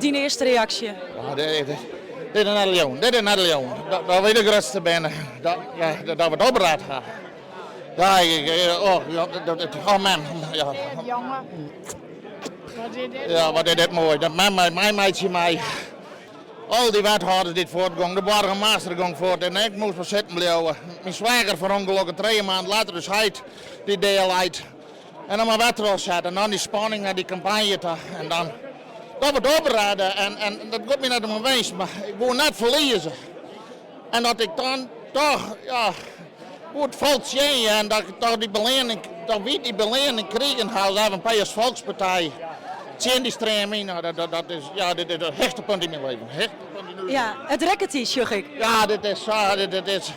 Dyn earste reaksje? Ja, dit, dit, dit is net leauwen. Dit is net leauwen. Dat, dat wy de grutste binne. Dat, ja, dat we it opret ha. Ja, ik, oh, ja, dat, oh man. Ja. Ja, wat is dit moai. Dat mem mei my meitsje mei. Al dy wethâlders dy't fuortgongen, de boargemaster gong fuort en ik moast mar sitten bliuwe. Myn sweager ferûngelokke trije maand letter, dus heit dy't dea leit. En dan mar wer trochsette en dan dy spanning nei dy kampanje ta. En dan dat we it oprêde en, en dat giet my net om in winst, mar ik woe net ferlieze. En dat ik dan toch, ja, goed folk tsjinje en dat ik toch dy beleanning, dat wy dy beleanning krigen ha as FNP as folkspartij tsjin dy stream yn. Nou, dat, dat, dat is, ja, dit is it hichtepunt yn myn leven. Hichtepunt yn ús Ja, it rekket dy, sjoch ik. Ja, dit is sa, dit, dit is,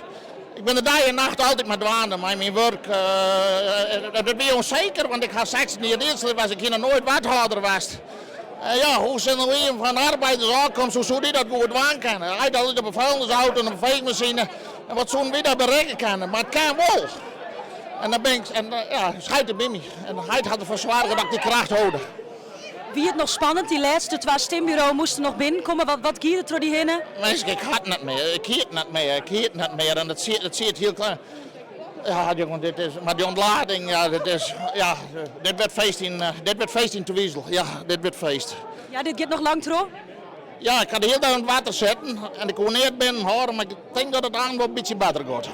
ik bin der dei en nacht altyd mei dwaande, mei myn wurk. Uh, it wie ûnseker, want ik ha 16 jier riedslid west, ik hie noch noait wethâlder west. Uh, ja, hoe sil no ien fan arbeiders ôfkomst, hoe soe dy dat goed dwaan kinne? Hy hat altyd op 'e vuilnisauto en op 'e feechmasine. En wat soenen wy dat berikke kinne? Mar it kin wol. En dan bin ik, en ja, heit der by my. En heit hat derfoar soarge dat ik dy kracht holde. Wie it noch spannend, dy lêste twa stimburo's moasten noch binnenkomme. Wat, wat gie der troch dy hinne? Minsken, ik had net mear. Ik hie it net mear. Ik hie it net mear. En dat siet hiel klein. Ja, jongen, dit is, mar dy ûntlading, ja, dit is, ja, dit wurdt feest yn, dit wurdt feest yn Twizel. Ja, dit wurdt feest. Ja, dit giet noch lang troch? Ja, ik ha de hiele dei oan it wetter sitten en ik koe neat binnen hâlde, mar ik tink dat it aanst wol in bytsje better giet.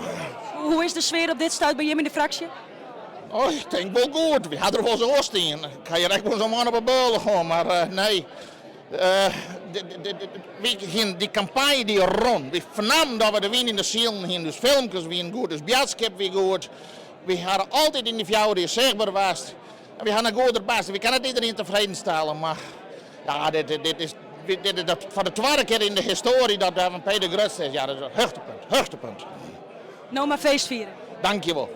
Hoe is de sfear op dit stuit by jim yn de fraksje? Oh, ik tink wol goed. Wy ha der wolris oars stien. Ik ha hjir ek wolris in man op 'e beule hân, mar uh, nee. Uh, wy hienen dy kampanje dy rûn. Wy fernamen dat we de wyn yn de silen hienen. Dus filmkes wienen goed, dus boadskip wie goed. Wy hawwe altyd yn dy 4 jier sichtber west. En wy hawwe in goede bêst. Wy kinne net iderien tefreden stelle, mar ja, dit, dit, dit is, dit is dat foar de twadde kear yn de histoarje dat de FNP de grutste is. Ja, dat is it hichtepunt. Hichtepunt. No mar feest fiere. Dankjewol.